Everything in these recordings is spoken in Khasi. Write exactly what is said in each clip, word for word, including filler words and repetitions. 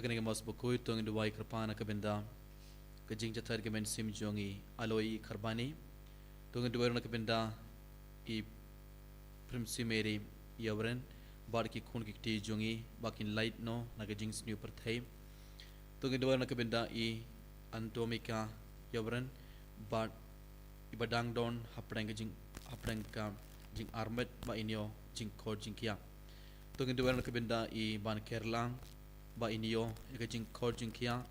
Kane ka Mass bakhuid, to ngin duwai kyrpad na ka bynta ka jingjahthait ka mynsiem jong i Aloi Kharbani. To ngin duwai na ka bynta i Princess Mary Ïawren bad ki khun ki kti jong i, ba kin lait noh na ka jingsniew pyrthei. To ngin duwai na ka bynta i Antomika Ïawren bad i ba dang don hapdeng ka jing, hapdeng ka jingarmet, ba in ïoh jingkhot jingkhiah. To ngin duwai na ka bynta i Ban Kyrlang, ba in ïoh ïa ka jingkhot jingkhiah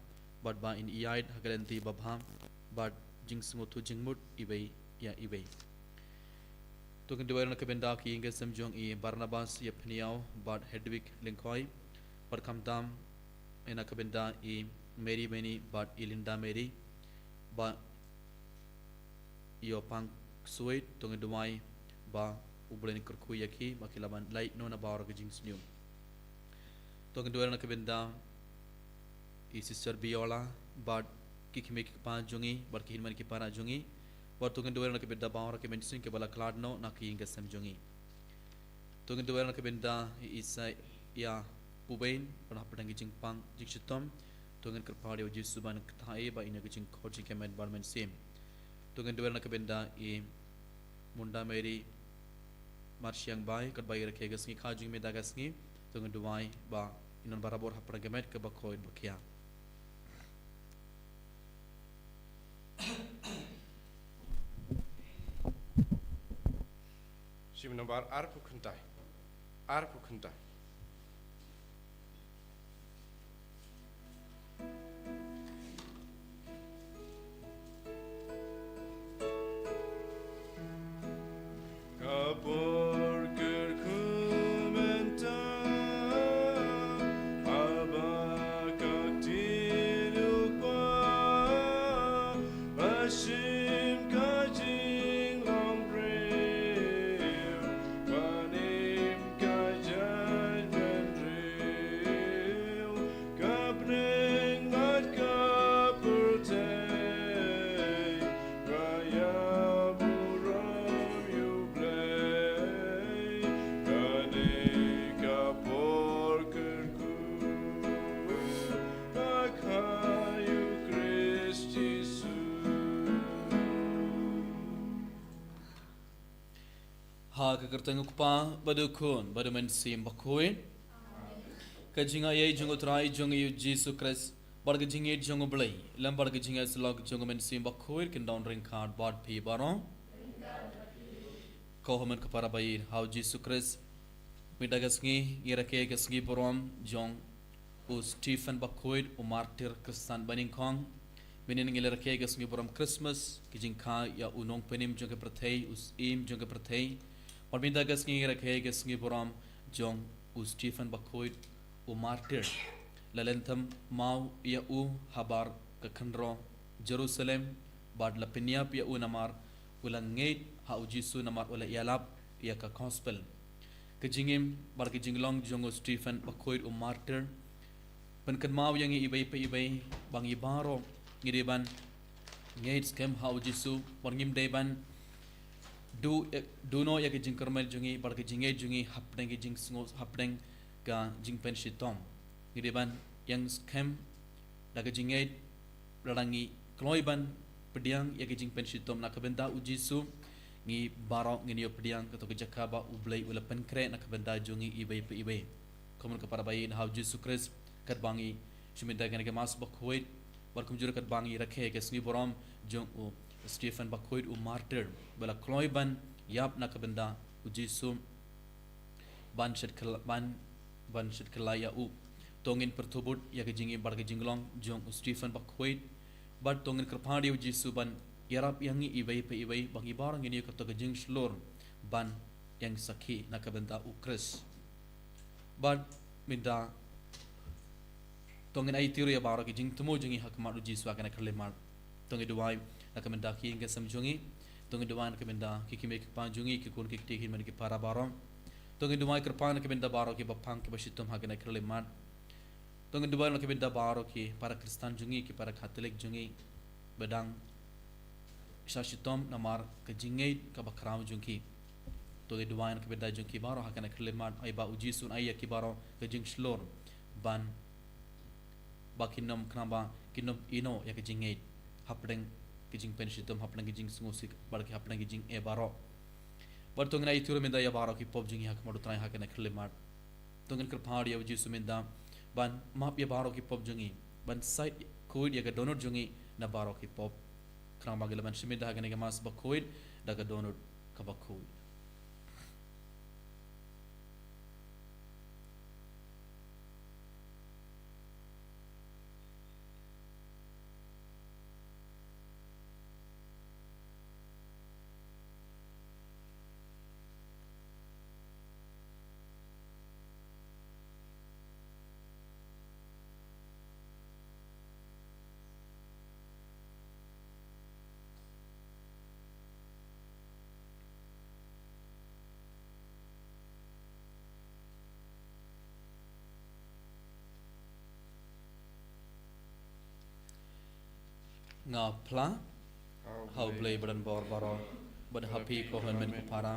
bad ba in ïaid ha ka lynti babha bad jingsngewthuh jingmut iwei ïa iwei. To ngin duwai na ka bynta ki ïing ki sem jong i Barnabas Ïapynïaw bad Hedwig Lyngkhoi, bad khamtam na ka bynta i Mary Meni bad i Linda Mary, bad ïoh pang suit. To ngin duwai ba U Blei un kyrkhu ïa ki, ba ki lah ban lait noh na baroh ki jingsniew. To ngin duwai na ka bynta i Sister Biola bad ki kmie ki kpa jong i bad ki hynmen ki para jong i. Bad to ngin duwai na ka bynta baroh ki mynsiem kiba la khlad noh na ki ïing ki sem jong i. To ngin duwai na ka bynta i Isaiah Pubein, ba na hapdeng ki jingpang jingshitom. To ngin kyrpad ïa U Jisu ban kynthah ïa i, ba in ïoh ka jingkhot jingkmen bad mynsiem. To ngin duwai na ka bynta i Munda Mary Marshiang Bai, katba i rakhe ïa ka sngi kha jong i mynta ka sngi. To ngin duwai ba in long barabor hapdeng ka met kaba khuid bakhiah. Shim nombar arphew khyndai. Arphew khyndai. Ka por kyrkhu mynta, haba ka kti lypa, ba shim ka jinglong briew, ba nym ka jaitbynriew, ka bneng bad ka pyrthei, ba ïaburom ïa U Blei. Kane ka por kyrkhu, ba kha ïa U Khrist Jisu. Ha ka kyrteng U Kpa, bad U Khun, bad U Mynsiem Bakhuid. Ka jingaiei jong U Trai jong ngi U Jisu Khrist, bad ka jingïeit jong U Blei, lem bad ka jingïasyllok jong U Mynsiem Bakhuid, kin don ryngkat bad phi baroh. Ko hynmen ko para baieit ha U Jisu Khrist, mynta ka sngi ngi rakhe ïa ka sngi burom jong u Stephen Bakhuid, u martir Khristan banyngkong. Mynhynnin ngi la rakhe ïa ka sngi burom Christmas, ka jingkha ïa u nongpynim jong ka pyrthei, u syiem jong ka pyrthei. Bad mynta ka sngi ngi rakhe ïa ka sngi burom jong u Stephen Bakhuid, u martir. La lynthem maw ïa u habar ka khynraw Jerusalem, bad la pynïap ïa u namar u la ngeit ha U Jisu, namar u la ïalap ïa ka gospel. Ka jingim bad ka jinglong jong u Stephen Bakhuid, u martir, pynkynmaw ïa ngi iwei pa iwei ba ngi baroh ngi dei ban ngeit skhem ha U Jisu, bad ngim dei ban duh, duh noh ïa ka jingkyrmen jong ngi bad ka jingngeit jong ngi hapdeng ka jingsngew, hapdeng ka jingpynshitom. Ngi dei ban ïeng skhem da ka jingngeit, lada ngi kloi ban pdiang ïa ka jingpynshitom na ka bynta U Jisu, ngi baroh ngin ïoh pdiang kato ka jaka ba U Blei u la pynkhreh na ka bynta jong ngi iwei pa iwei. Ko hynmen ko para baieit ha U Jisu Khrist, katba ngi shu mynta kane ka Mass Bakhuid, bad kumjuh katba ngi rakhe ïa ka sngi burom jong u Stephen Bakhuid, u martir, ba la kloi ban ïap na ka bynta U Jisu, ban shet khylla-, ban, ban shet khyllai ïa u. To ngin pyrthuh bud ïa ka jingim bad ka jinglong jong u Stephen Bakhuid, bad to ngin kyrpad ïa U Jisu ban ïarap ïa ngi iwei pa iwei, ba ngi baroh ngin ïoh kato ka jingshlur ban ïeng sakhi na ka bynta U Khrist. Bad mynta to ngin aiti ruh ïa baroh ki jingthmu jong ngi ha khmat U Jisu ha kane ka khyllipmat. To ngi duwai na ka bynta ki ïing ki sem jong ngi. To ngi duwai na ka bynta ki kmie ki kpa jong ngi, ki khun ki kti, ki hynmen ki para baroh. To ngi duwai kyrpad na ka bynta baroh kiba pang kiba shitom ha kane ka khyllipmat. To ngi duwai na ka bynta baroh ki para Khristan jong ngi, ki para Katholik jong ngi, ba dang sha shitom namar ka jingngeit kaba khraw jong ki. To ngi duwai na ka bynta jong ki baroh ha kane ka khyllipmat, ai ba U Jisu un ai ïa ki baroh ka jingshlur ban ba kin ym khnang ba kin ym ïehnoh ïa ka jingngeit hapdeng ka jingpynshitom, hapdeng ka jingsngewsih bad hapdeng ka jingeh baroh. Bad to ngin ïathuh mynta ïa baroh ki pop jong ngi ha khmat U Trai ha kane ka khyllipmat. To ngin kyrpad ïa U Jisu mynta ban map ïa baroh ki pop jong ngi, ban sait khuid ïa ka dohnud jong ngi na baroh ki pop. Khnang ba ngin lah ban shim mynta ha kane ka Mass bakhuid da ka dohnud kaba khuid. Nga phla ha U Blei ba don bor baroh, bad ha phi ko hynmen ko para,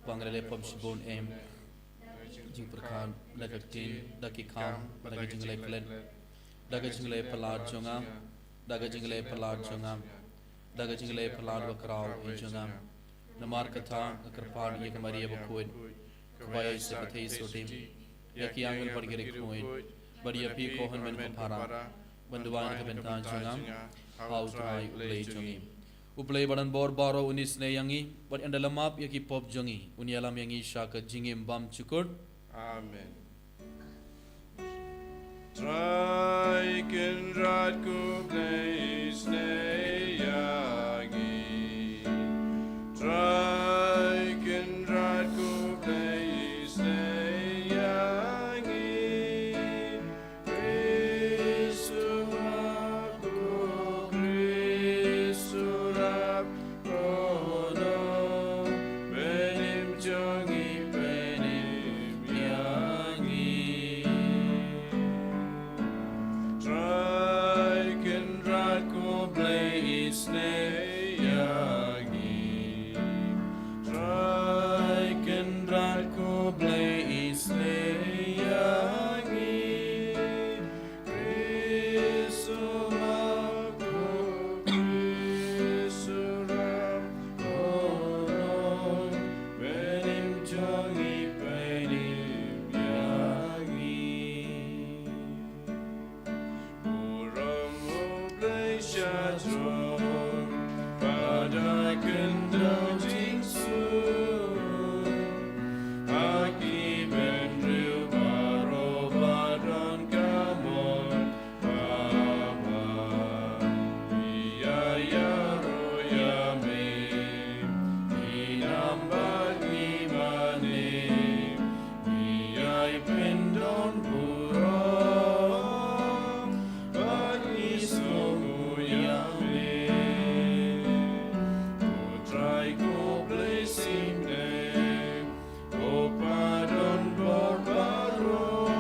ba nga la leh pop shibun em, jingpyrkhat, da ka ktien, da ki kam, da ka jingleh klet, da ka jingleh palat jong nga, da ka jingleh palat jong nga, da ka jingleh palat bakhraw jong nga. Namar kata nga kyrpad ïa ka Maria bakhuid, ka bai ïa u Joseph Bathei Sodim, ïa ki angel bad ki riewkhuid, bad ïa phi ko hynmen ko para, ban duwai na ka bynta jong nga ha U Trai U Blei jong ngi. U Blei ba don bor baroh un isynei ïa ngi, bad ynda la map ïa ki pop jong ngi, un ïalam ïa ngi sha ka jingim bymjukut. Amen. Trai Kynrad ko Blei isynei ïa ngi. Trai Kynrad ko Blei isynei ïa ngi. Khrist u map, ko Khrist u rap, Prono, pynim jong ngi, pynim ïa ngi. Trai Kynrad ko Blei isynei ïa ngi. Trai Kynrad ko Blei isynei ïa ngi. Khrist u map, ko Khrist u rap, Prono, pynim jong ngi, pynim ïa ngi. Burom U Blei sha jrong, bad ha khyndew jingsuk, ha ki bynriew baroh ba don ka mon. Baba, ngi ïa ïaroh ïa me, ngi nam bad ngi mane, ngi ïai pyndonburom, bad ngi sngewnguh ïa me. Ko Trai ko Blei Synei, ko Pa don bor baroh,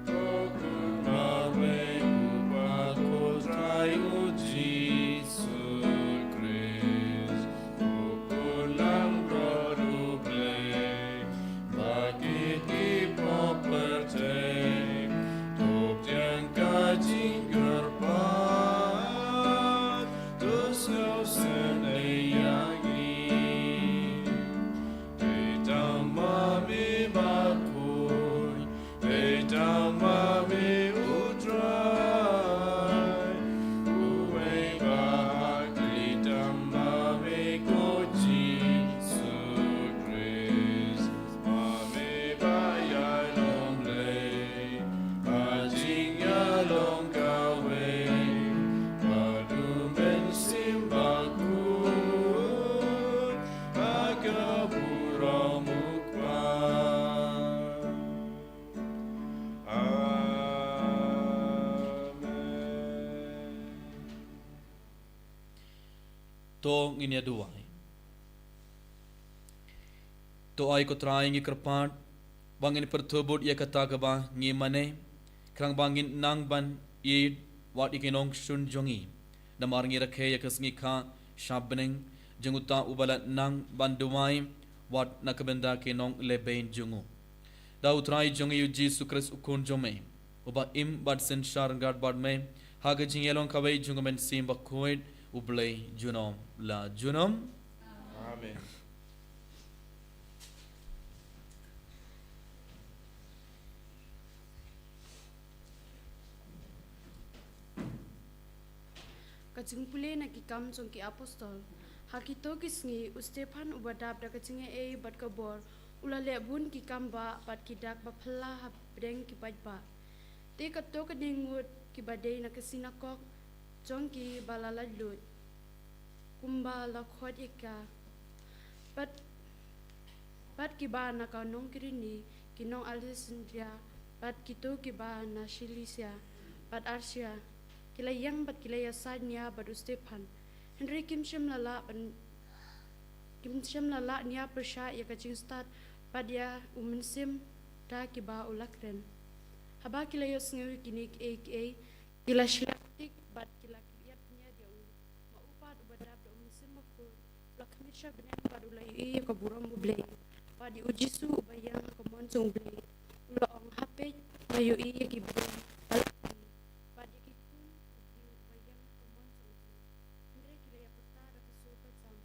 ko Khun marwei, ko Pa, ko Trai U Jisu Khrist, ko Khun langbrot U Blei, bad kit ki pop pyrthei, to pdiang ka jingkyrpad, to sngewsynei ïa ngi. Dei tang ma me bakhuid, dei tang ma me U Trai, uwei ba hakli tang ma me ko Jisu Khrist. Ma me ba ïalumlei ha jingïalong kawei, bad U Mynsiem Bakhuid, ha ka burom U Kpa. Amen. To ngin ïa duwai. To ai ko Trai ngi kyrpad ba ngin pyrthuh bud ïa kata kaba ngi mane, khnang ba ngin nang ban ïeit wat ïa ki nongshun jong ngi. Namar ngi rakhe ïa ka sngi kha sha bneng jong uta uba la nang ban duwai wat na ka bynta ki nonglehbeiñ jong u. Da U Trai jong ngi U Jisu Khrist U Khun jong me. uba im bad synshar ryngkat bad me ha ka jingïalong kawei jong ka Mynsiem Bakhuid, U Blei junom la junom. Amen. Ka jingpule na Ki Kam jong ki Apostol. Ha kito ki sngi, u Stephan uba dap da ka jingaiei bad ka bor, u la leh bun ki kam bah bad ki dak ba phylla hapdeng ki paidbah. Te kato ka dieng ngut kiba dei na ka sinakok jong ki ba la laitluid, kumba la khot ïa ka. Bad, bad kiba na ka nong Kirene, ki nong Aleksander, bad kito kiba na Silisia bad Asia, ki la ïeng bad ki la ïasaid nia bad u Stephan. Hynrei kim shym la lah ban, kim shym la lah nia pyrshah ïa ka jingstad bad ïa u mynsiem da kiba u la kren. Haba ki la ïohsngew ïa kine kiei kiei, ki la shiliang tik bad ki la kylliat bniat ïa u. Ma u pat uba dap da u Mynsiem Bakhuid, u la khmih sha bneng bad u la ïohi ïa ka burom U Blei, bad ïa u Jisu uba ïeng ha ka mon jong U Blei. U la ong, ha peit, nga ïohi ïa ki briew ba la kti, bad ïa ki khun u briew uba ïeng ha ka mon jong U Blei. Hynrei ki la ïapyrta da ka sur ka jam,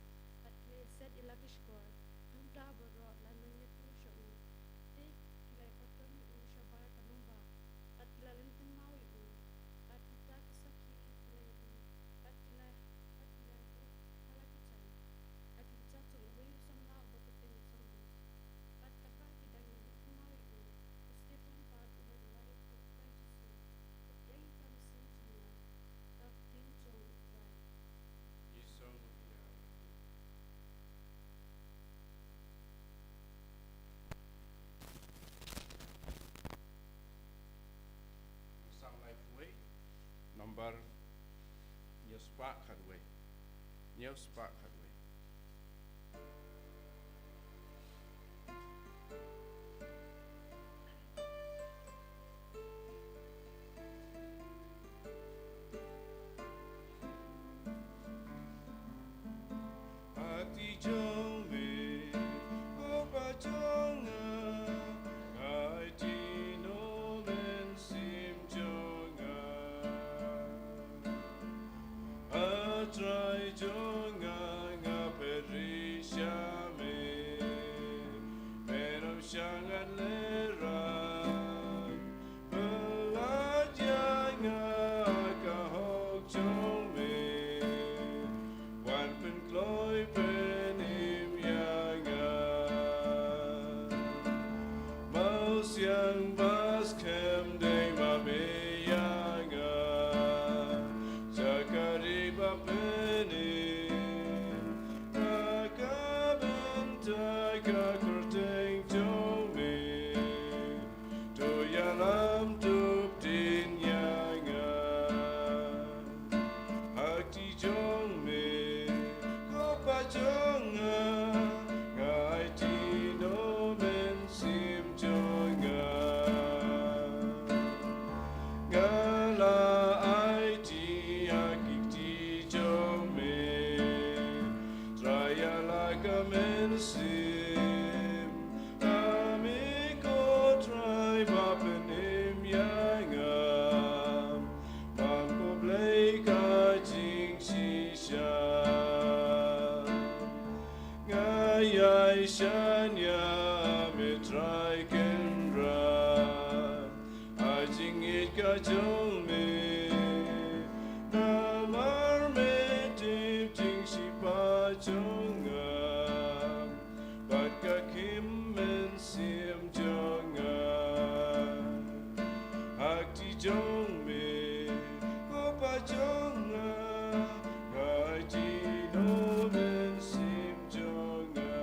bad ki la ïaset ïa la ki shkor, hangta baroh la nang ïathuh sha u. Te ki la ïapyrdon ïa u shabar ka nongbah, bad ki la lynthem maw ïa u. Bad kita ki sakhi ki la ïaroh, bad ki la, bad ki la ïaroh ha la ki jait. Bad ki jait jong uwei u samla uba kyrteng u Saulus. Bad katba ki dang ïalynthem maw ïa u, u Stephan pat u la duwai, u la duwai Jisu, u pdiang ïa ka mynsiem jong nga da ka ktien jong U Trai. Jisu ïa. Psalm life way, number hynñiew spah khatwei. Hynñiew spah khatwei. Ati jong me, Kpa jong nga, nga aiti ïa u Mynsiem jong nga. A Trai jong nga, nga pyrshah ïa me, me nym shah ngan lehrain. Pynlait ïa nga ha ka hok jong me, wan pynkloi pynim ïa nga. Mawsiang ba skhem dei ma me ïa nga, jaka ri ba pynim, na ka bynta ka kyrteng jong me. To ïalam to pdiang ïa nga. Ha kti jong me, Kpa jong nga, nga aiti ïa u Mynsiem jong nga. Nga la aiti ïa ki kti jong me, Trai ïa la ka mynsiem. Ïa me ko Trai ba pynim ïa nga, bam ko Blei ka jingshisha. Nga ïai shaniah ïa me Trai Kynrad, ha jingïeit ka jong me, namar me tip jingshitom jong nga, bad ka khim mynsiem jong nga. Ha kti jong me, Kpa jong nga, nga aiti ïa u Mynsiem jong nga.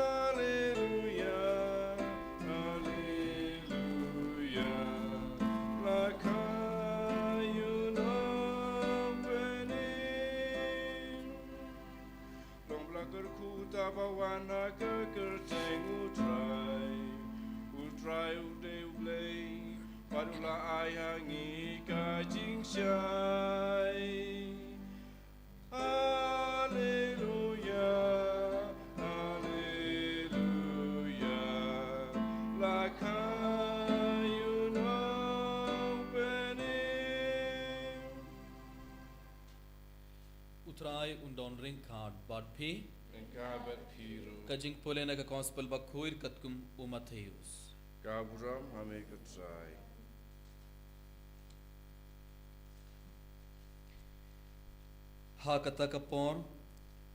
Haleluia, haleluia, la kha ïa u nongpynim. Long ba la kyrkhu uta uba wan ha ka kyrteng U Trai. U Trai u dei U Blei Bad u la ai ha ngi ka jingshai. Haleluya, haleluya. La kha ïa u nongpynim. U Trai un don ryngkat bad phi. Ryngkat bad phi ruh. Ka jingpule na ka Gospel bakhuid katkum u Mathaios. Ka burom ha me ko Trai. Ha kata ka por,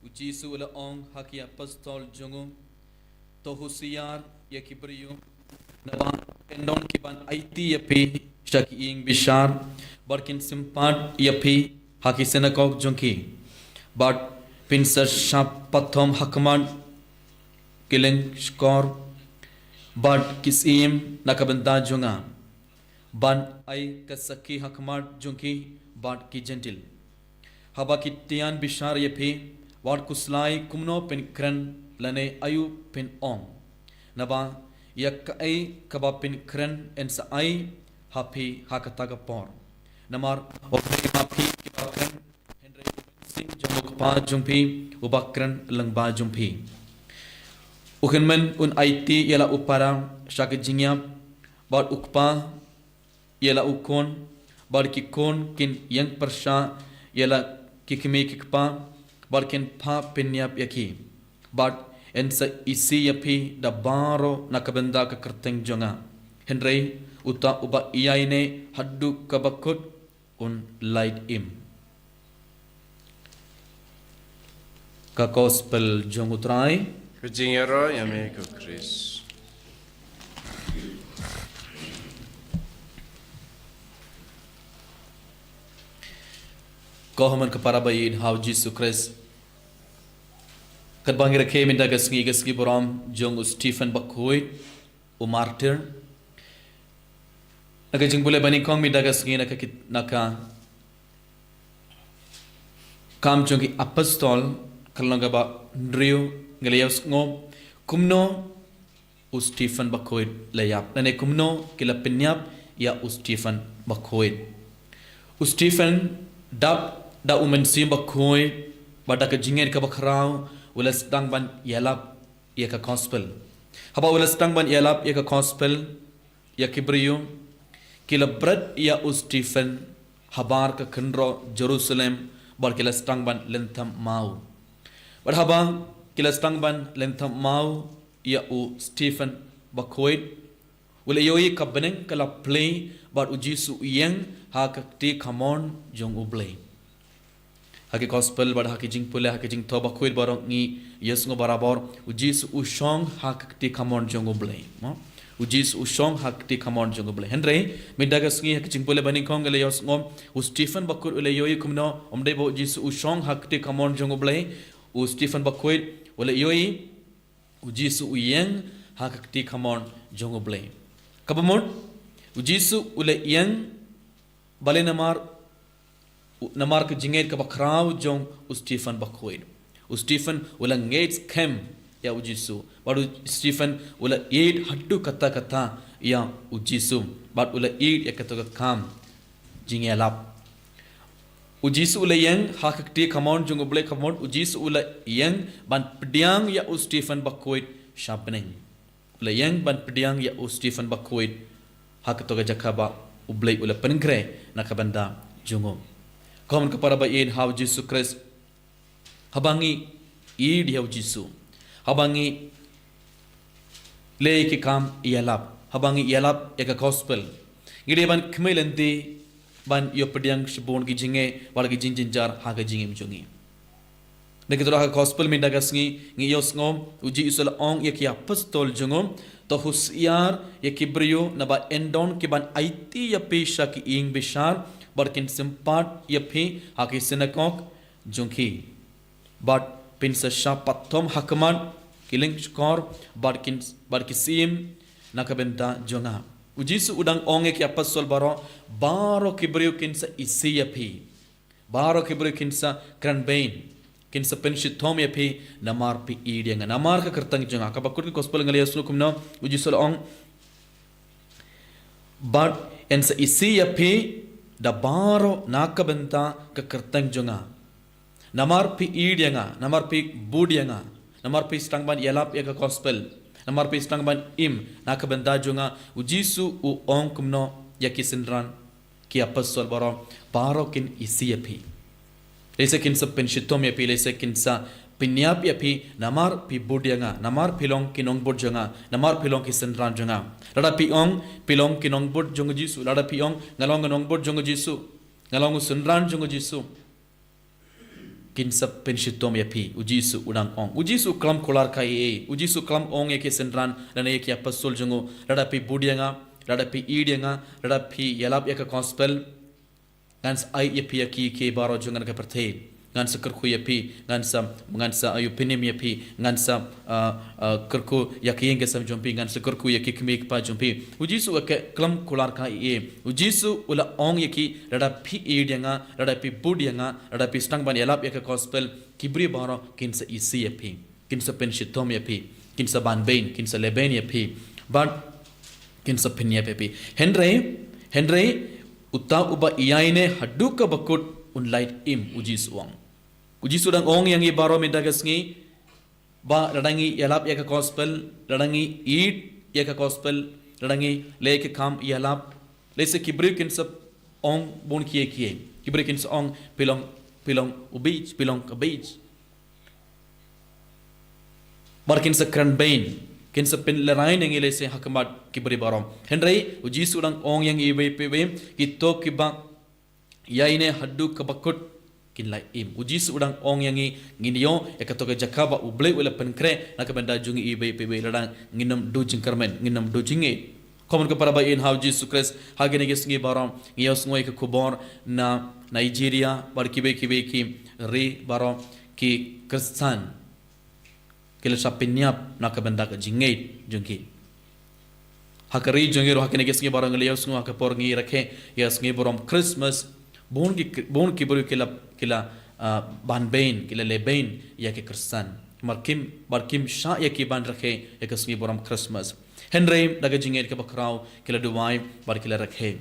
u Jisu u la ong ha ki apostol jong u, to husiar ïa ki briew, naba kin don kiban aiti ïa phi sha ki ïing bishar, bad kin sympat ïa phi ha ki synagog jong ki. Bad phin sa shah pathom hakhmat ki lyngkor bad ki syiem na ka bynta jong nga, ban ai ka sakhi hakhmat jong ki bad ki Jentil. Haba ki tian bishar ïa phi, wat khuslai kumno phin kren lane aïu phin ong. Naba ïa kaei kaba phin kren yn sa ai ha phi ha kata ka por. Namar wat phi ma phi kiba kren, hynrei u Mynsiem jong u Kpa jong phi uba kren lyngba jong phi. U Hynmen un aiti ïa la u para sha ka jingïap, bad u kpa ïa la u khun, bad ki khun kin ïeng pyrshah ïa la ki kmie ki kpa, bad kin phah pynïap ïa ki. Bad yn sa isih ïa phi da baroh na ka bynta ka kyrteng jong nga. Hynrei uta uba ïaineh haduh kaba kut un lait im. Ka Gospel jong u Trai. Ka jingïaroh ïa me ko Khrist. Ko hynmen ko para ba ïeit ha u Jisu Khrist. Katba ngi rakhe mynta ka sngi, ka sngi burom jong u Stephen bakhuid, u martir. Na ka jingpule banyngkong mynta ka sngi na ka kit-, na ka Kam jong ki Apostol, ka lynnong kaba hynriew, ngi la ïohsngew kumno u Stephen bakhuid la ïap, lane kumno ki la pynïap ïa u Stephen bakhuid. U Stephen dap da u Mynsiem Bakhuid, bad da ka jingngeit kaba khraw u la sdang ban ïalap ïa ka Gospel. Haba u la sdang ban ïalap ïa ka Gospel ïa ki briew, ki la bret ïa u Stephen habar ka khynroh Jerusalem, bad ki la sdang ban lynthem maw. Bad haba ki la sdang ban lynthem maw ïa u Stephen bakhuid, u la ïohi ka bneng ka la plie, bad u Jisu u ïeng ha ka kti kamon jong U Blei. Ha ki Gospel bad ha ki jingpule, ha ki jingthoh bakhuid baroh ngi ïohsngew barabor, u Jisu u shong ha ka kti kamon jong U Blei. Mo? U Jisu u shong ha ka kti kamon jong U Blei. Hynrei mynta ka sngi ha ki jingpule banyngkong ngi la ïohsngew, u Stephen bakhuid u la ïohi kumno, ym dei ba u Jisu u shong ha ka kti kamon jong U Blei, u Stephen bakhuid u la ïohi u Jisu u ïeng ha ka kti kamon jong U Blei. Kaba mut, u Jisu u la ïeng, balei? Namar, namar ka jingngeit kaba khraw jong u Stephen bakhuid. U Stephen u la ngeit skhem ïa u Jisu. Bad u Stephen u la ïeit haduh katta katta ïa u Jisu. Bad u la ïeit ïa kato ka kam jingïalap. U Jisu u la ïeng ha ka kti kamon jong U Blei, kaba mut u Jisu u la ïeng ban pdiang ïa u Stephen bakhuid sha bneng. U la ïeng ban pdiang ïa u Stephen bakhuid ha kato ka jaka ba U Blei u la pynkhreh na ka bynta jong u. Ko hynmen ko para ba ïeit ha u Jisu Khrist, haba ngi ïeit ïa u Jisu, haba ngi leh ki kam ïalap, haba ngi ïalap ïa ka Gospel, ngi dei ban kmie lynti ban ïoh pdiang shibun ki jingeh bad ki jingjynjar ha ka jingim jong ngi. Na ka tyrwa ka Gospel mynta ka sngi ngi ïohsngew u Jisu u la ong ïa ki Apostol jong u, to husiar ïa ki briew, naba yn don kiban aiti ïa phi sha ki ïing bishar, bad kin sympat ïa phi ha ki synagog jong ki. Bad phin sa shah pathom ha khmat ki lyngkor, bad kin, bad ki syiem na ka bynta jong nga. U Jisu u dang ong ïa ki Apostol baroh, baroh ki briew kin sa isih ïa phi. Baroh ki briew kin sa kren beiñ, kin sa pynshitom ïa phi namar phi ïeit ïa nga, namar ka kyrteng jong nga. Kaba kut ka Gospel ngi la ïohsngew kumno u Jisu u la ong, bad Yn sa isih ïa phi da baroh na ka bynta ka kyrteng jong nga. Namar phi ïeit ïa nga, namar phi bud ïa nga, namar phi sdang ban ïalap ïa ka gospel, namar phi sdang ban im na ka bynta jong nga, u Jisu u ong kumno ïa ki synran, ki apostol baroh, baroh kin isih ïa phi. Lehse kin sa pynshitom ïa phi, lehse kin sa pynïap ïa phi, namar phi bud ïa nga, namar phi long ki nongbud jong nga, namar phi long ki synran jong nga. Lada phi ong phi long ki nongbud jong u Jisu, lada phi ong nga long u nongbud jong u Jisu, nga long u synran jong u Jisu, kin sa pynshitom ïa phi, u Jisu u dang ong. U Jisu u klam kular kaei ei, u Jisu u klam ong ïa ki synran lane ïa ki apostol jong u, lada phi bud ïa nga, lada phi ïeit ïa nga, lada phi ïalap ïa ka gospel, ngan sa ai ïa phi ïa ki, ki baroh jong ngan ka pyrthei. Ngan sa kyrkhu ïa phi, ngan sa, ngan sa ai u pynim ïa phi, ngan sa, ah, ah, kyrkhu ïa ki ïing ki sem jong phi, ngan sa kyrkhu ïa ki kmie ki kpa jong phi. U Jisu u ka klam kular kaei ei. U Jisu u la ong ïa ki, lada phi ïeit ïa nga, lada phi bud ïa nga, lada phi sdang ban ïalap ïa ka gospel, ki briew baroh kin sa isih ïa phi, kin sa pynshitom ïa phi, kin sa banbeiñ, kin sa lehbeiñ ïa phi, bad kin sa pynïap ïa phi. Hynrei, hynrei uta uba ïaineh haduh kaba kut un lait im, u Jisu u ong. U Jisu u dang ong ïa ngi baroh mynta ka sngi ba lada ngi ïalap ïa ka gospel, lada ngi ïeit ïa ka gospel, lada ngi leh ki kam ïalap, lehse ki briew kin sa ong bun kiei kiei. Ki briew kin sa ong phi long, phi long u bieit, phi long ka bieit. Bad kin sa kren beiñ, kin sa pynlehraiñ ïa ngi lehse ha khmat ki briew baroh. Hynrei u Jisu u dang ong ïa ngi iwei pa iwei, kito kiba ïaineh haduh kaba kut kin lait im. U Jisu u dang ong ïa ngi, ngin ïoh ïa kato ka jaka ba U Blei u la pynkhreh na ka bynta jong ngi iwei pa iwei, lada ngin ym duh jingkyrmen, ngin ym duh jingngeit. Khun ka para ba ïeit ha u Jisu Khrist, ha kine ki sngi baroh ngi ïohsngew ïa ka khubor na Nigeria bad kiwei kiwei ki ri baroh, ki Khristan ki la shah pynïap na ka bynta ka jingngeit jong ki. Ha ka ri jong ngi ruh ha kine ki sngi baroh ngi la ïohsngew ha ka por ngi rakhe ïa ka sngi burom Christmas, bun ki, bun ki briew ki la, ki la, ah, banbeiñ, ki la lehbeiñ ïa ki Khristan. Namar kim, bad kim shah ïa ki ban rakhe ïa ka sngi burom Christmas. Hynrei da ka jingngeit kaba khraw ki la duwai bad ki la rakhe.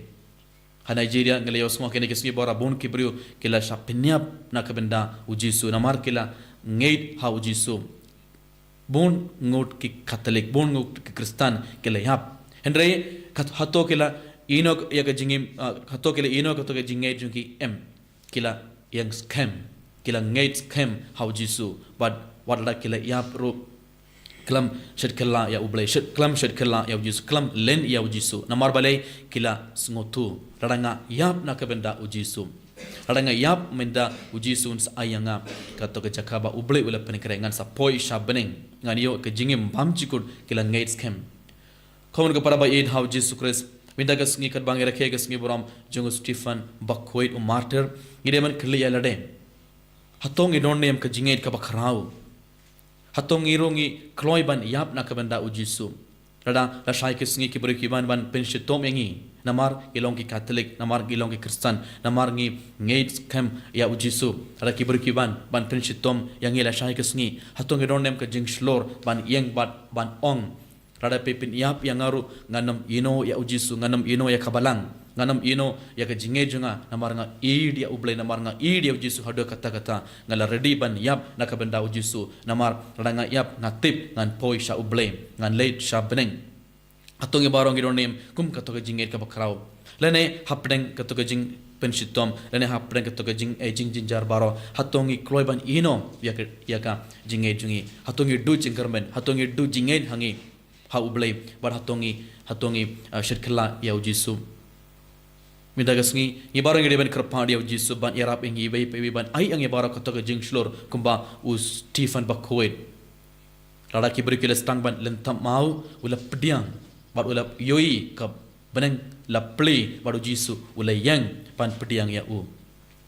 Ha Nigeria ngi la ïohsngew ha kine ki sngi baroh bun ki briew ki la shah pynïap na ka bynta u Jisu namar ki la ngeit ha u Jisu. Bun ngut ki Katholik, bun ngut ki Khristan ki la ïap. Hynrei kat-, hato ki la ïehnoh ïa ka jingim, ah, hato ki la ïehnoh kato ka jingngeit jong ki? Em. Ki la ïeng skhem, ki la ngeit skhem ha u Jisu. Bad wat la ki la ïap ruh, khlem shet khlaiñ ïa U Blei, shet, khlem shet khlaiñ ïa u Jisu, khlem len ïa u Jisu. Namar balei? Ki la sngewthuh, lada nga ïap na ka bynta u Jisu, lada nga ïap mynta u Jisu un sa ai ïa nga kato ka jaka ba U Blei u la pynkhreh, ngan sa poi sha bneng, ngan ïoh ka jingim bymjukut. Ki la ngeit skhem. Khun ka para ba ïeit ha u Jisu Khrist, mynta ka sngi katba ngi rakhe ka sngi burom jong u Stephen Bakhuid u martyr, ngi dei ban kylli ïa lade, hato ngi don ne em ka jingngeit kaba khraw? Hato ngi ruh ngi kloi ban ïap na ka bynta u Jisu? Lada lashai ka sngi ki briew ki wan ban pynshitom ïa ngi namar ngi long ki Katholik, namar ngi long ki Khristan, namar ngi ngeit skhem ïa u Jisu, lada ki briew ki wan ban pynshitom ïa ngi lashai ka sngi, hato ngi don ne em ka jingshlur ban ïeng bad ban ong, lada phi pynïap ïa nga ruh, ngan ym ïehnoh ïa u Jisu, ngan ym ïehnoh ïa ka balang, ngan ym ïehnoh ïa ka jingngeit jong nga, namar nga ïeit ïa U Blei, namar nga ïeit ïa u Jisu haduh katta katta. Nga la ready ban ïap na ka bynta u Jisu, namar lada nga ïap nga tip ngan poi sha U Blei, ngan leit sha bneng. Hato ngi baroh ngi don ne em kum kato ka jingngeit kaba khraw? Lane hapdeng kato ka jingpynshitom, lane hapdeng kato ka jing, eh, jingjynjar baroh, hato ngi kloi ban ïehnoh ïa ka, ïa ka jingngeit jong ngi? Hato ngi duh jingkyrmen? Hato ngi duh jingngeit ha ngi, ha U Blei, bad hato ngi, hato ngi, ah, shet khlaiñ ïa u Jisu? Mynta ka sngi ngi baroh ngi dei ban kyrpad ïa u Jisu ban ïarap ïa ngi iwei pa iwei, ban ai ïa ngi baroh kato ka jingshlur kumba u Stephen Bakhuid. Lada ki briew ki la sdang ban lynthem maw, u la pdiang bad u la ïohi ka bneng la plie bad u Jisu u la ïeng ban pdiang ïa u.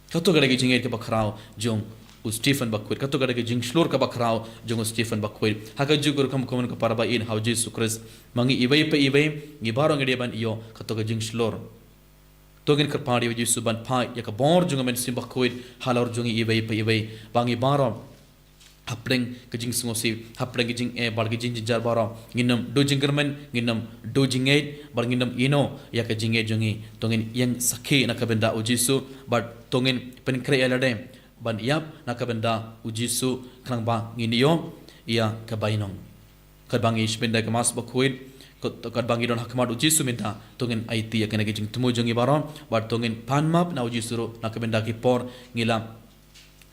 Kato ka dei ka jingngeit kaba khraw jong u Stephen Bakhuid, kato ka dei ka jingshlur kaba khraw jong u Stephen Bakhuid. Ha kajuh ka rukom, khun ka para ba ïeit ha u Jisu Khrist, ma ngi iwei pa iwei ngi baroh ngi dei ban ïoh kato ka jingshlur. To ngin kyrpad ïa u Jisu ban phah ïa ka bor jong u Mynsiem Bakhuid halor jong ngi iwei pa iwei, ba ngi baroh hapdeng ka jingsngewsih, hapdeng ka jingeh bad ka jingjynjar baroh. Ngin ym duh jingkyrmen, ngin ym duh jingngeit, bad ngin ym ïehnoh ïa ka jingngeit jong ngi. To ngin ïeng sakhi na ka bynta u Jisu, bad to ngin pynkhreh ïa lade ban ïap na ka bynta u Jisu, khnang ba ngin ïoh ïa ka bainong. Katba ngi shim da ka Mass bakhuid, kat-, katba ngi don ha khmat u Jisu mynta, to ngin aiti ïa kane ka jingthmu jong ngi baroh, bad to ngin pan map na u Jisu ruh na ka bynta ki por ngi la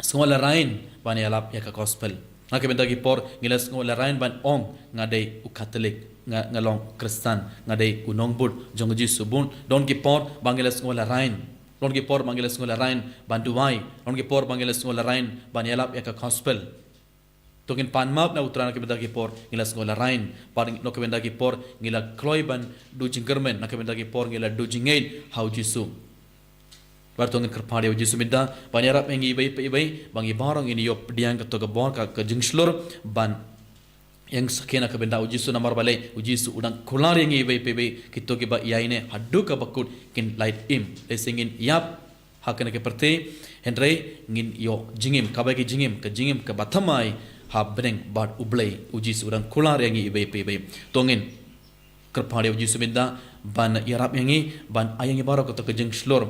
sngewlehraiñ ban ïalap ïa ka gospel. Na ka bynta ki por ngi la sngewlehraiñ ban ong, nga dei u Katholik, nga, nga long Khristan, nga dei u nongbud jong u Jisu. Bun don ki por ba ngi la sngewlehraiñ. Don ki por ba ngi la sngewlehraiñ ban duwai. Don ki por ba ngi la sngewlehraiñ ban ïalap ïa ka gospel. To ngin pan map na u Trai na ka bynta ki por ngi la sngewlehraiñ, bad na ka bynta ki por ngi la kloi ban duh jingkyrmen, na ka bynta ki por ngi la duh jingngeit ha u Jisu. Bad to ngin kyrpad ïa u Jisu mynta ban ïarap ïa ngi iwei pa iwei, ba ngi baroh ngin ïoh pdiang kato ka bor, ka, ka jingshlur ban ïeng sakhi na ka bynta u Jisu, namar balei u Jisu u dang kular ïa ngi iwei pa iwei, kito kiba ïaineh haduh kaba kut kin lait im. Lehse ngin ïap ha kane ka pyrthei, hynrei ngin ïoh jingim, kaba ki jingim, ka jingim kaba thymmai ha bneng bad U Blei. U Jisu u dang kular ïa ngi iwei pa iwei. To ngin kyrpad ïa u Jisu mynta ban ïarap ïa ngi, ban ai ïa ngi baroh kato ka jingshlur,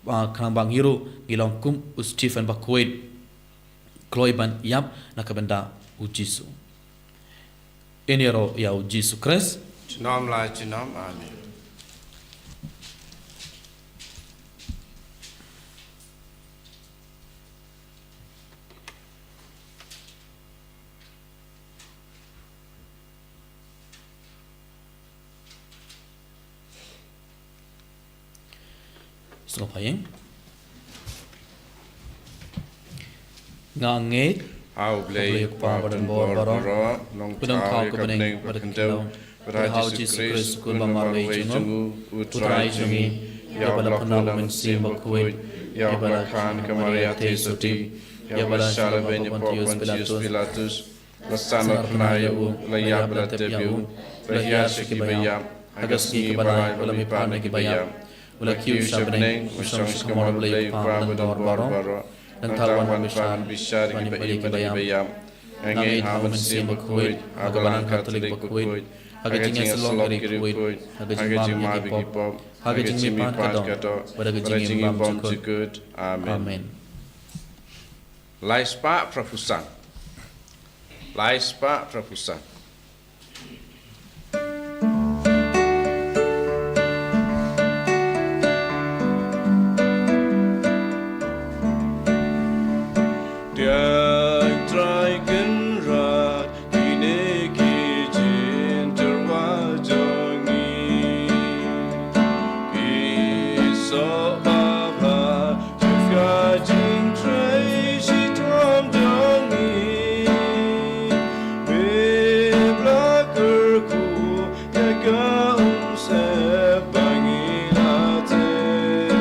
ah, khnang ba ngi ruh ngi long kum u Stephen bakhuid, kloi ban ïap na ka bynta u Jisu. Ïaroh ïa u Jisu Khrist. Junom la junom. Amen. Sngewbha ïeng. Nga ngeit ha U Blei U Kpa ba don bor baroh, U Nongthaw ka bneng bad ka khyndew, bad ha U Jisu Khrist U Khun ba marwei jong u, U Trai jong ngi, ïa uba la pynlong U Mynsiem Bakhuid, ïa uba la kha na ka Maria theisotti, ïa uba la shah lehbeiñ hapoh Pontius Pilatus, la sah na ka bnai, ïa u la ïap, la tep ïa u, la hiar sha kiba ïap, ha ka sngi kaba lai u la mihpat na kiba ïap, u la kiew sha bneng, u shong sha ka mon U Blei U Kpa ba don bor baroh. Nangta u wan ban bishar ïa kiba im bad kiba ïap. Nga ngeit ha U Mynsiem Bakhuid, ha ka Balang Katholik bakhuid, ha ka jingïasyllok ïa ki riewkhuid, ha ka jingmap ïa ki pop, ha ka jingmihpat ka doh, bad ha ka jingim bymjukut. Amen. Lai spah phra phew san. Lai spah phra phew san. Tiang Trai Kynrad, kine ki jingtyrwa jong ngi. Ki soh babha jong ka jingtrei shitom jong ngi. Me la kyrkhu ïa ka umsyep ba ngi la tep.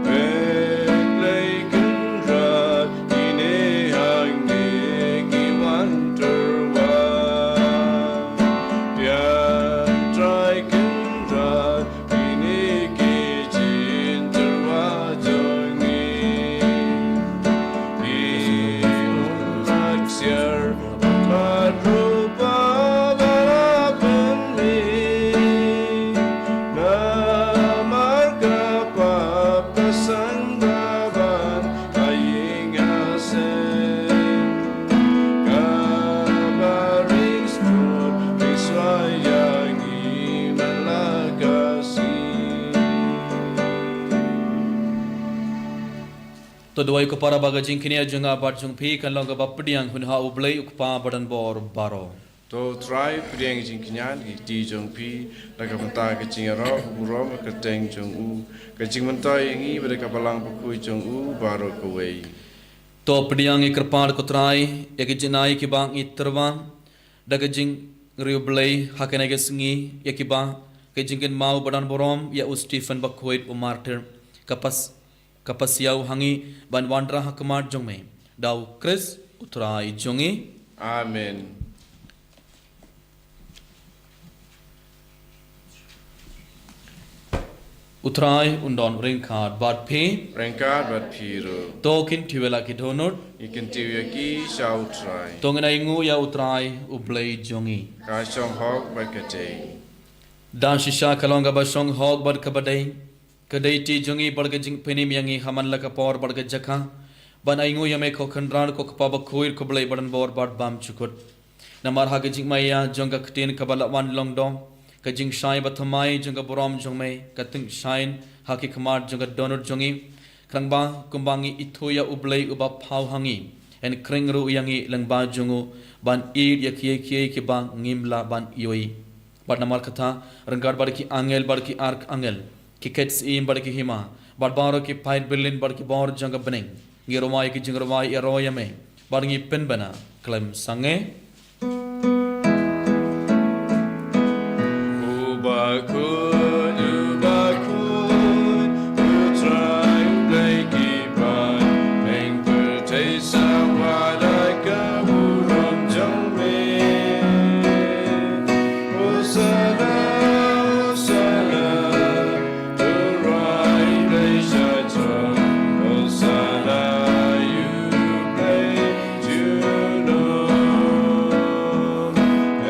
Me Blei Kynrad, kine ha ngi ki wan tyrwa. Tiang Trai Kynrad, kine ki jingtyrwa jong ngi. Ki mat ksiar bad rupa ba la pynmih. Namar ka pap ka sangbaban ka ïing ka sem. Kaba ring stud, ring shuwa ïa ngi man la ka sngi. To duwai ko para ba ka jingkñia jong nga bad jong phi kan long kaba pdiang hun ha U Blei U Kpa ba don bor baroh. To Trai pdiang jingkñia ki kti jong phi, da ka bynta ka jingïaroh burom ka kyrteng jong u, ka jingmyntoi ïa ngi bad da ka Balang Bakhuid jong u baroh kawei. To pdiang ïa kyrpad ko Trai ïa ki jingai kiba ngi tyrwa da ka jingriewblei ha kane ka sngi, ïa kiba ka jingkynmaw ba don burom ïa u Stephen Bakhuid u martir, ka pas ka pasiaw ha ngi ban wanrah ha khmat jong me. Da U Khrist U Trai jong ngi. Amen. U Trai un don ryngkat bad phi. Ryngkat bad phi ruh. To kyntiew ïa la ki dohnud. Ngi kyntiew ïa ki sha U Trai. To ngin ainguh ïa U Trai U Blei jong ngi. Ka shong hok bad ka dei. Da shisha ka long kaba shong hok bad kaba dei, ka duty jong ngi bad ka jingpynim ïa ngi ha man la ka por bad ka jaka, ban ainguh ïa me ko Kynrad, ko Kpa bakhuid, ko Blei badonbor bad bymjukut. Namar ha ka jingmaïa jong ka ktien kaba la wan lyngdoh, ka jingshai bathymmai jong ka burom jong me ka tyngshaiñ ha ki khmat jong ka dohnud jong ngi. Khnang ba kumba ngi ithuh ïa U Blei uba phaw ha ngi, yn khring ruh ïa ngi lyngba jong u ban ïeit ïa kiei kiei kiba ngim lah ban ïohi. Bad namar kata, ryngkat bad ki angel bad ki arkangel, ki khet syiem bad ki hima, bad baroh ki paid byllien bad ki bor jong ka bneng, ngi rwai ki jingrwai ïaroh ïa me, bad ngi pynbna khlem sangeh. Uba khuid, uba khuid, U Trai U Blei ki paid, pyrthei sa wadei ka burom jong me. Hosanna, Hosanna, to Rai Blei Shatong, Hosanna, U Blei Juno.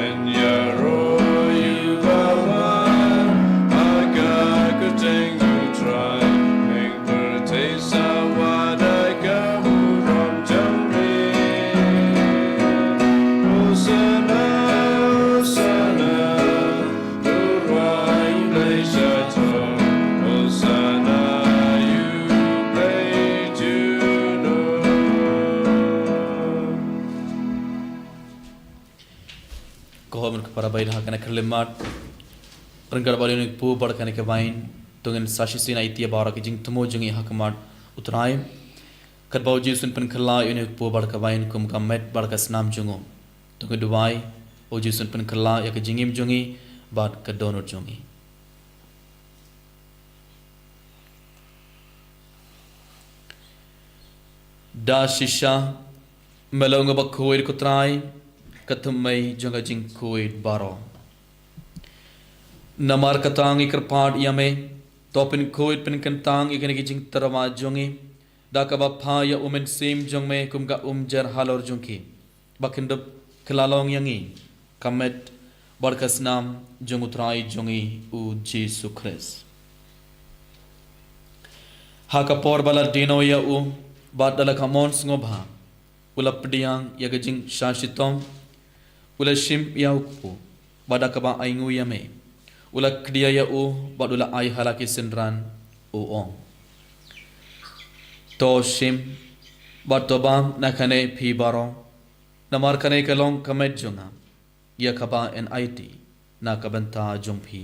En ïaroh ïa U Blei, ha ka kyrteng U Trai, pyrthei sa wadei ka burom jong me. Hosanna, Hosanna, to Rai Blei Shatong, Hosanna, U Blei Juno. Ko hom ka para bai ha kane ka khyllipmat, ryngkat bad une u kpu bad kane ka wain, to ngin sa shisien aiti ïa baroh ki jingthmu jong ngi ha khmat U Trai. Katba U Jisu un pynkylla ïa une u kpu bad ka wain kum ka met bad ka snam jong u, to ngin duwai, U Jisu un pynkylla ïa ka jingim jong ngi bad ka dohnud jong ngi. Da shisha, me long uba khuid ko Trai, ka thymmei jong ka jingkhuid baroh. Namar kata ngi kyrpad ïa me, to pynkhuid pynkyntang ïa kine ki jingtyrwa jong ngi, da kaba phah ïa U Mynsiem jong me kum ka umjer halor jong ki, ba kin dup kylla long ïa ngi ka met bad ka snam jong U Trai jong ngi U Jisu Khrist. Ha ka por ba la die noh ïa u, bad da la ka mon sngewbha, u la pdiang ïa ka jingshah shitom, u la shim ïa u kpu, bad da kaba ainguh ïa me, u la kdiah ïa u, bad u la ai ha la ki synran, u ong: To shim, bad to bam na kane phi baroh, namar kane ka long ka met jong nga, ïa kaba yn aiti na ka bynta jong phi.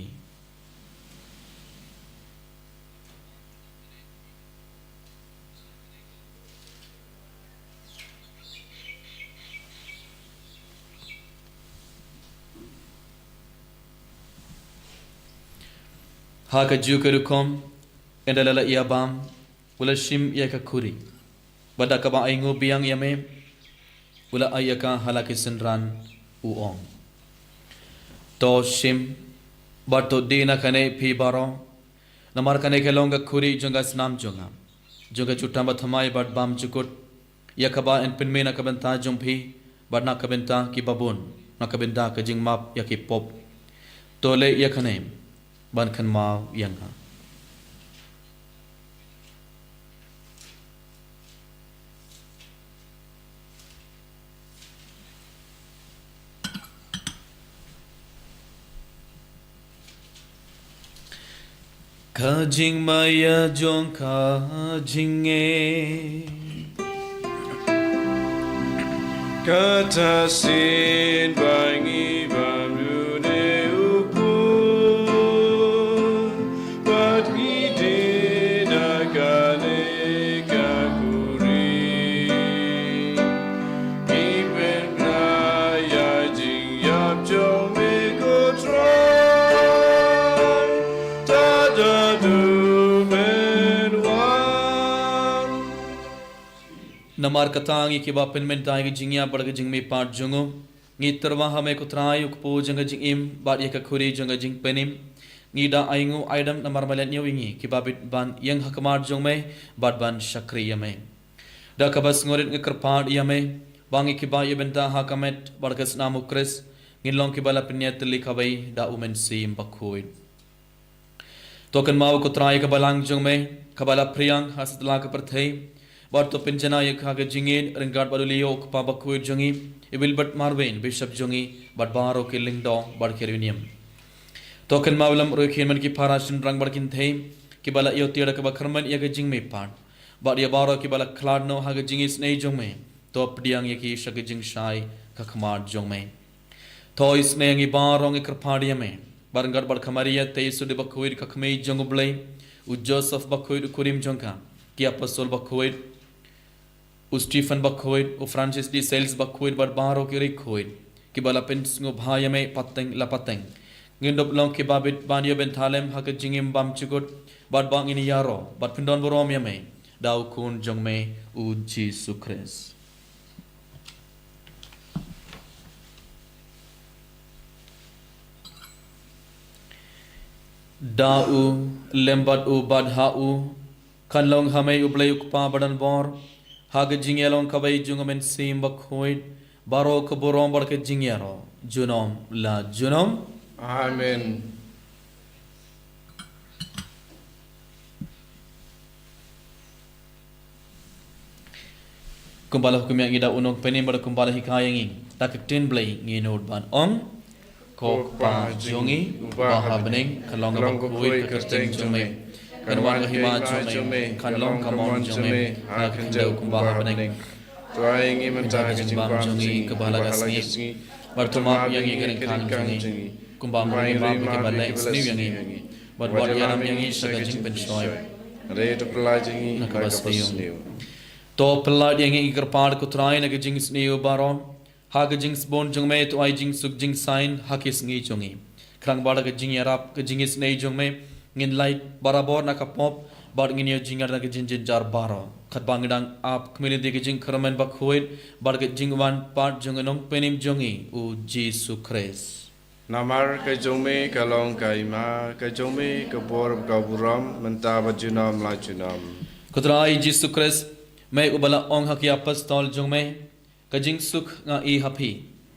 Ha ka juh ka rukom, ynda la la ïa bam, u la shim ïa ka khuri, bad da kaba ainguh biang ïa me, u la ai ïa ka ha la ki synran, u ong: To shim, bad to die na kane phi baroh, namar kane ka long ka khuri jong ka snam jong nga, jong ka jutang bathymmai bad bymjukut, ïa kaba yn pynmih na ka bynta jong phi, bad na ka bynta kiba bun, na ka bynta ka jingmap ïa ki pop. To leh ïa kane ban kynmaw ïa nga. Ka jingmaïa jong ka jingngeit. Kata shisien ba ngi bam une u kpu, bad ngi die na kane ka khuri, ngi pynbna ïa jingïap jong me ko Trai, tad haduh men wan. Namar kata ngi kiba pynmynta ïa ka jingïap bad ka jingmihpat jong u, ngi tyrwa ha me ko Trai, u kpu jong ka jingim, bad ïa ka khuri jong ka jingpynim, Ngi da ainguh aidam namar me la ñiew ïa ngi kiba bit ban ïeng ha khmat jong me bad ban shakri ïa me. Da kaba sngewrit ngi kyrpad ïa me ba ngi kiba ïa bynta ha ka met bad ka snam u Khrist ngin long kiba la pynïatylli kawei da u Mynsiem Bakhuid. To kynmaw ko Trai ka balang jong me kaba la phriang ha satlak ka pyrthei. Bad to pynjanai ïa ka ha ka jingïeit ryngkat bad u Leo u kpa bakhuid jong ngi, i Wilbert Marwein bishop jong ngi, bad baroh ki lyngdoh bad ki riewniam. To kynmaw lem ruh ïa ki hynmen ki para shynrang bad kynthei kiba la ïoh tiar da kaba kyrmen ïa ka jingmihpat. Bad ïa baroh kiba la khlad noh ha ka jingisynei jong me, to pdiang ïa ki sha ka jingshai ka khmat jong me. To isynei ïa ngi baroh ngi kyrpad ïa me, bad ryngkat bad ka Maria te Isu de bakhuid ka kmie jong u Blei, u Joseph bakhuid u kurim jong ka, ki apostol bakhuid, u Stephen bakhuid, u Francis de Sales bakhuid bad baroh ki riewkhuid kiba la pynsngewbha ïa me pateng la pateng. Ngin dup long kiba bit ban ïa bynta lem ha ka jingim bymjukut bad ba ngin ïaroh bad pyndonburom ïa me da u Khun jong me u Jisu Khrist. Da u, lem bad u, bad ha u, kan long ha me u Blei u Kpa badonbor, ha ka jingïalong kawei jong u Mynsiem Bakhuid, baroh ka burom bad ka jingïaroh junom la junom. Amen. Kumba la hukum ïa ngi da u Nongpynim bad kumba la hikai ïa ngi da ka ktien Blei, ngin nud ban ong: Ko Kpa jong ngi uba ha bneng, ka long ka bakhuid ka kyrteng jong me, kan wan ka hima jong me, kan long ka mon jong me ha ka khyndew kumba ha bneng. To ai ïa ngi mynta ka jingbam jong ngi kaba la ka sngi, bad to map ïa ngi ka ryngkat jong ngi, kumba ngi map ïa kiba la ïasniew ïa ngi, bad wat ïalam ïa ngi sha ka jingpynshoi, hynrei to pyllait ïa ngi na kaba sniew. To pyllait ïa ngi, ngi kyrpad ko Trai, na ka jingsniew baroh, ha ka jingsbun jong me to ai jingsuk jingsain ha ki sngi jong ngi. Khnang ba da ka jingïarap ka jingisynei jong me ngin lait barabor na ka pop bad ngin ïoh jingïarap na ka jingjynjar baroh, katba ngi dang ap khmih lynti ka jingkyrmen bakhuid bad ka jingwan pat jong u Nongpynim jong ngi u Jisu Khrist. Namar ka jong me ka long ka hima, ka jong me ka bor, ka burom mynta bad junom la junom. Ko Trai Jisu Khrist, me uba la ong ha ki apostol jong me, ka jingsuk nga ai ha phi,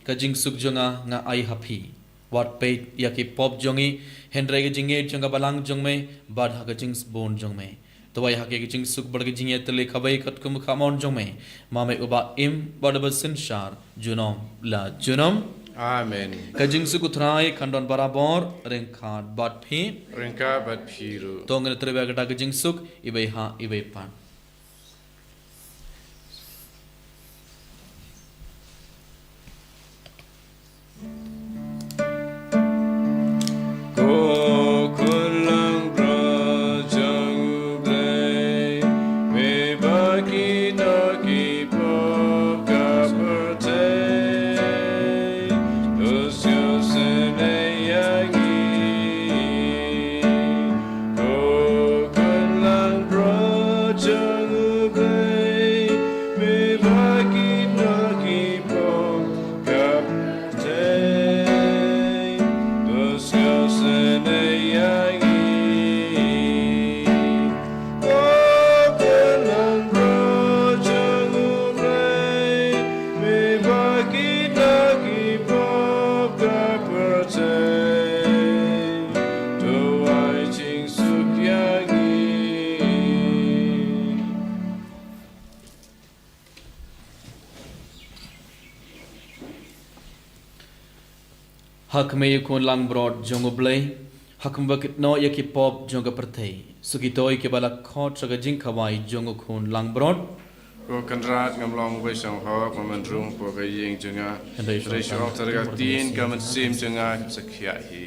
ka jingsuk jong nga nga ai ha phi. Wat peit ïa ki pop jong ngi, hynrei ka jingïeit jong ka balang jong me bad ha ka jingsbun jong me. To ai ha ki ka jingsuk bad ka jingïatylli kawei katkum ka mon jong me, ma me uba im bad uba synshar junom la junom. Amen. Ka jingsuk u Trai kan don barabor ryngkat bad phi. Ryngkat bad phi ruh. To ngin trei bad kata ka jingsuk iwei ha iwei pat. Ko Khun langbrot jong U Blei, me ba ki doh ki pop ka pyrthei, to sngewsynei ïa ngi. Ko Khun langbrot jong U Blei, me ba ki doh ki pop ka pyrthei, to sngewsynei ïa ngi. Ko Khun langbrot jong U Blei, me ba ki doh ki pop ka pyrthei, to ai jingsuk ïa ngi. Ha khmih ïa u Khun langbrot jong U Blei, ha khmih ba kit noh ïa ki pop jong ka pyrthei, suk ito ïa kiba la khot sha ka jingkhawai jong u Khun langbrot. Ko Kynrad, ngam long uba shong hok, ngam rung hapoh ka ïing jong nga, hynrei shu ong tang ka ktien, ka mynsiem jong nga kan sa khiah hi.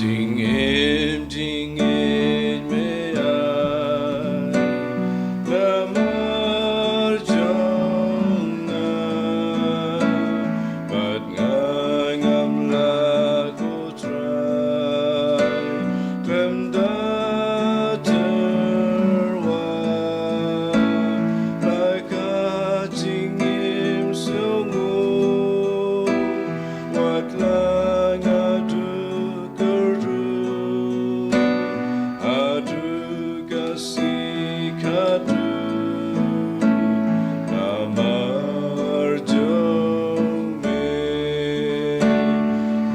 Jingim, jingim me ai namar jong nga, bad nga ngam lah, ko Trai, khlem da tyrwa, la ka jingim sngewnguh, wat la nga duh kyrduh, haduh ka sngi khatduh, namar jong me.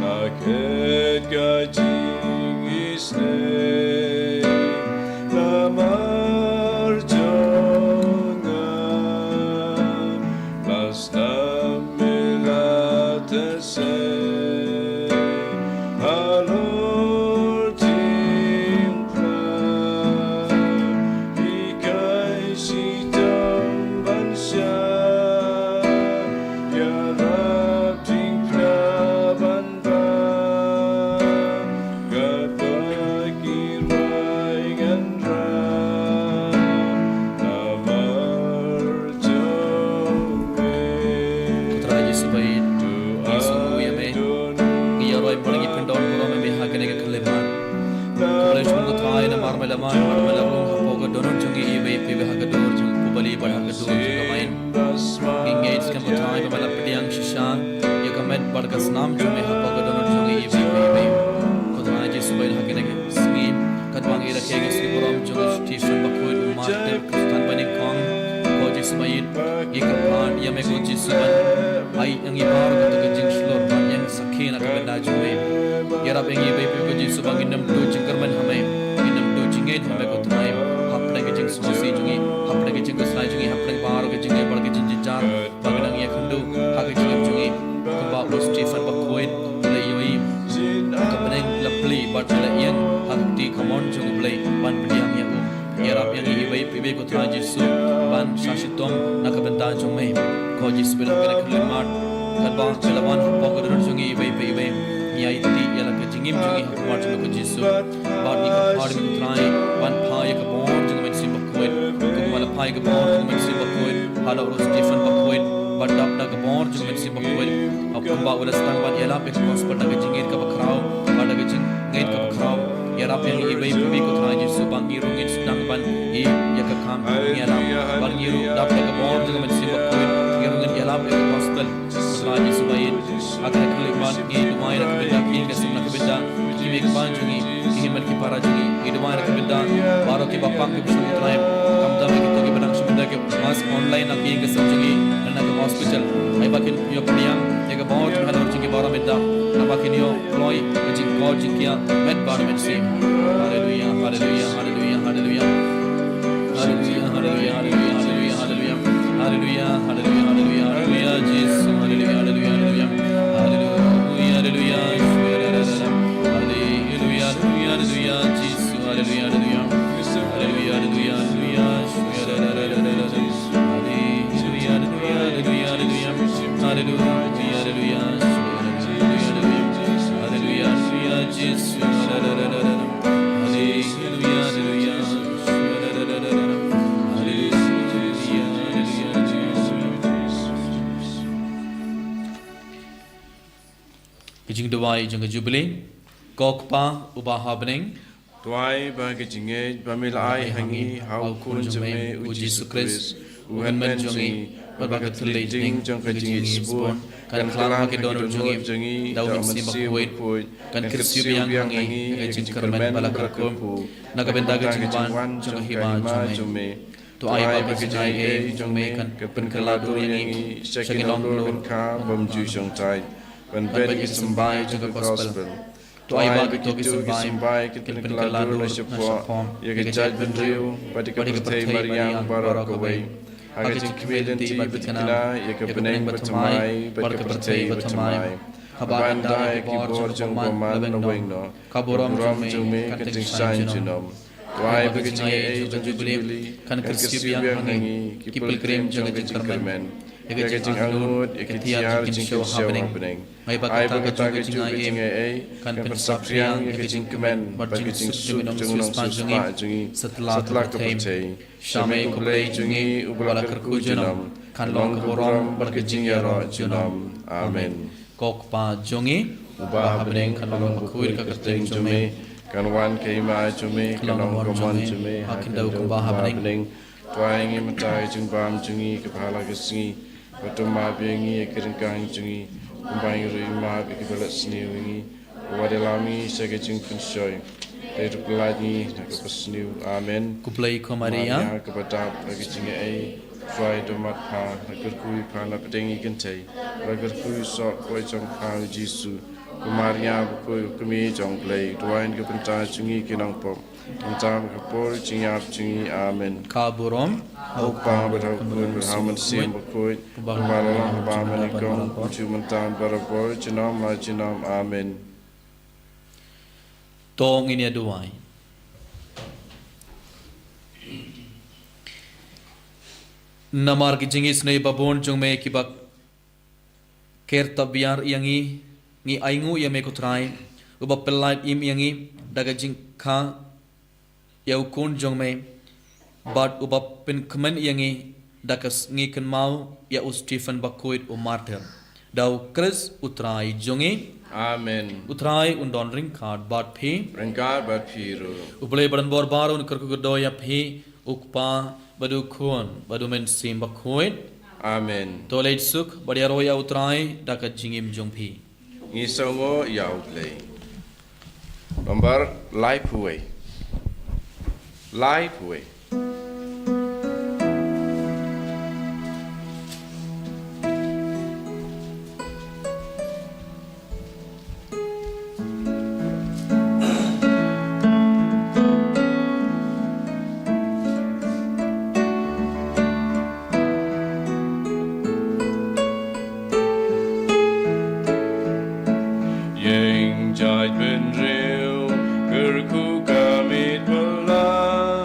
La khet ka jingisynei namar jong nga, la snam me la teh sei halor jingpyrkhat, hikai shitom ban shai, ïarap jingpyrkhat ban bam, katba ki rai ngan rai namar jong me. Ko Trai Jisu ba ïeit, ngi sngewnguh ïa me. Ngi ïaroh bad ngi pyndon burom ïa me ha kane ka khyllipmat. Khublei shibun ko Trai namar me la man, namar me la rung hapoh ka dohnud jong ngi iwei pa iwei ha ka dur jong u bali bad ha ka dur jong ka main. Ngi ngeit skhem ko Trai ba me la pdiang shisha ïa ka met bad ka snam jong me hapoh ka dohnud jong ngi iwei pa iwei. Ko Trai Jisu ba ïeit, ha kane ka sngi katba ngi rakhe ïa ka sngi burom jong u Stephen Bakhuid, u martir Khristan banyngkong, ko Jisu ba ïeit, ngi kyrpad ïa me ko Jisu ban ai ïa ngi baroh kata ka jingshlur ban ïeng sakhi na ka bynta jong me. Ïarap ïa ngi iwei pa iwei ko Jisu ba ngin ym duh jingkyrmen ha me, ngin ym duh jingngeit ha me ko Trai, hapdeng ka jingsngewsih jong ngi, hapdeng ka jingkhuslai jong ngi, hapdeng baroh ka jingngeit bad ka jingjynjar ba ngi dang ïakynduh ha ka jingim jong ngi. Kumba u Stephen Bakhuid u la ïohi ka bneng la plie bad u la ïeng ha ka kti kamon jong U Blei ban pdiang ïa u. Ïarap ïa ngi iwei pa iwei ko Trai Jisu ban shah shitom na ka bynta jong me. Ko Jisu ba ïeit, ha kane ka khyllipmat katba me la wan hapoh ka dohnud jong ngi iwei pa iwei, ngi aiti ïa la ka jingim jong ngi ha ka khmat jong me ko Jisu. Bad ngi kyrpad ïa me ko Trai ban phah ïa ka bor jong ka Mynsiem Bakhuid, kumba la phah ïa ka bor jong ka Mynsiem Bakhuid halor u Stephen Bakhuid, bad dap da ka bor jong ka Mynsiem Bakhuid, kumba u la sdang ban ïalap ïa ka gospel da ka jingngeit kaba khraw bad da ka jingngeit kaba khraw. Ïarap ïa ngi iwei pa iwei ko Trai Jisu ba ngi ruh ngin sdang ban ïoh ïa ka kam, ngin ïalap, bad ngi ruh dap da ka bor jong ka Mynsiem Bakhuid ngi ruh ngin ïalap ïa ka gospel. Ko Trai Jisu ba ïeit, ha kane ka khyllipmat ngi duwai na ka bynta ki ïing ki sem, na ka bynta ki mei ki pa jong ngi, ki hynmen ki para jong ngi. Ngi duwai na ka bynta baroh kiba pang kiba shong, ko Trai, khamtam ïa kito kiba dang shong bynta, kiba mas online na ki ïing ki sem jong ngi, na ka hospital. Ai ba kin ïoh pdiang ïa ka bor jong me halor jong ki baroh mynta, naba kin ïoh kloi ka jingkor jingkiar met bad mynsiem. Haleluia, haleluia, haleluia, haleluia. Haleluia, haleluia, haleluia, haleluia, haleluia. Haleluia, haleluia, haleluia, haleluia, Jisu. Haleluia, haleluia, haleluia. Haleluia, haleluia. Haleluia, haleluia, haleluia, Jisu. Haleluia, haleluia. Haleluia, haleluia, haleluia. Haleluia, haleluia, haleluia, haleluia. Haleluia, haleluia. Haleluia, haleluia, Jisu. Haleluia, haleluia. Ka jingduwai jong ka Jubili. Ko Kpa uba ha bneng, duwai ba ka jingngeit ba me la ai ha ngi ha u Khun jong me u Jisu Khrist, u Hynmen jong ngi, bad ba ka thylliej ding jong ka jingngeit sbun kan kylla ha ki dohnud jong ngi da u Mynsiem Bakhuid, kan kyrsiew biang ha ngi ha ka jingkyrmen ba la kyrkhu na ka bynta ka jingwan jong ka hima jong me. To ai ba ka jingaiei jong me kan pynkylla dur ïa ngi sha ki nonglor bymjukshongthait ban beit ki symbai jong ka gospel. To ai ba kito ki symbai kin pynkylla dur shapoh ïa ka jaitbynriew bad ïa ka pyrthei mariang baroh kawei, ha ka jingkhmih lynti bad thikna ïa ka bneng bathymmai bad ka pyrthei bathymmai. Haba ynda ïa ki bor jong u bymman la weng noh, ka burom jong me kan tyngshaiñ junom. To ai ba ka jingaiei jong ka Jubili kan kyrsiew biang ha ngi, ki pilgrim jong ka jingkyrmen. ïa ka jingangnud, ïa ka tiar jingkynshew ha bneng. Ai ba kata ka jingaiei kan pynsaphriang ïa ka jingkmen bad jingsuk jong u nongsiewspah jong ngi satlak ka pyrthei. Sha me ko Blei jong ngi uba la kyrkhu junom, kan long ka burom bad ka jingïaroh junom. Amen. Ko Kpa jong ngi uba ha bneng, kan long bakhuid ka kyrteng jong me, kan wan ka hima jong me, kan long ka mon jong me ha ka khyndew kumba ha bneng. To ai ngi mynta ka jingbam jong ngi kaba ha la ka sngi, bad to map ïa ngi ïa ki ryngkang jong ngi kumba ngi ruh ngi map ïa kiba leh sniew ïa ngi. Wat ïalam ngi sha ka jingpynshoi, hynrei to pyllait ngi na ka basniew. Amen. Khublei ko Maria, kaba dap ha ka jingaiei, U Trai u don bad pha, la kyrkhu ïa pha napdeng ki kynthei, la kyrkhu u soh kpoh jong pha u Jisu. Ko Maria bakhuid, ko kmie jong U Blei, duwai na ka bynta jong ngi ki nongpop, mynta bad ha ka por jingïap jong ngi. Amen. Ka burom ha U Kpa bad ha U Khun bad ha U Mynsiem Bakhuid, kumba la long, kumba mynnyngkong, kumjuh mynta, barabor, junom la junom. Amen. To ngin ïa duwai. Namar ki jingisynei babun jong me kiba ker tabiar ïa ngi, ngi ainguh ïa me ko Trai, uba pyllait im ïa ngi da ka jingkha ïa u Khun jong me, bad uba pynkmen ïa ngi da ka sngi kynmaw ïa u Stephen bakhuid u martir. Da U Khrist U Trai jong ngi. Amen. U Trai un don ryngkat bad phi. Ryngkat bad phi ruh. U Blei ba don bor baroh un kyrkhu kyrdoh ïa phi, U Kpa bad U Khun bad U Mynsiem Bakhuid. Amen. To leit suk bad ïaroh ïa U Trai da ka jingim jong phi. Ngi sngewnguh ïa U Blei. Nambar laiphew wei. Laiphew wei. Ïeng jait bynriew, kyrkhu ka miet palat,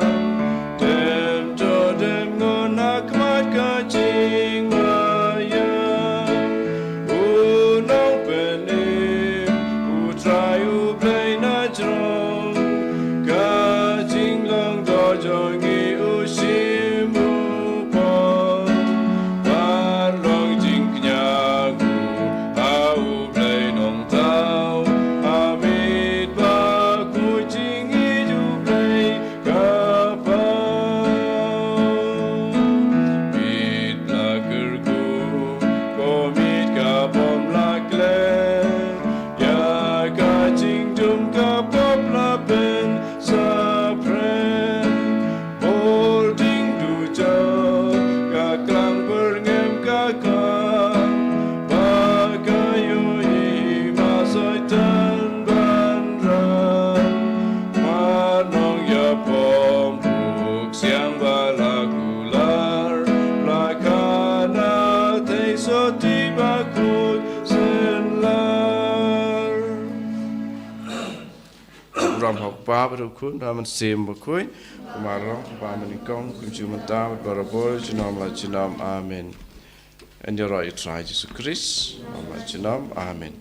dem to dem ngon ha khmat ka jingmaïan. U Nongpynim, U Trai U Blei na jrong, ka jinglong doh jong ngi u shim u pom. Ban long jingkñia nguh ha U Blei Nongthaw, ha miet bakhuid jingïeit U Blei ka Kpa. Miet la kyrkhu, ko miet ka bym la klet, ïa ka jingdum ka pop la pynsaphriang. Bor ding duh jauh, ka klang byrngem ka kha, ba ka ïohi ma Soitan ban ran. Mar nong ïa pom puk siang ba la kular, la kha na thei sotti bakhuid synlar. Burom ha U Kpa bad ha U Khun bad ha U Mynsiem Bakhuid, kumba la long, kumba mynnyngkong, kumjuh mynta bad barabor, junom la junom. Amen. Yn ïaroh ïa U Trai Jisu Khrist, junom la junom. Amen.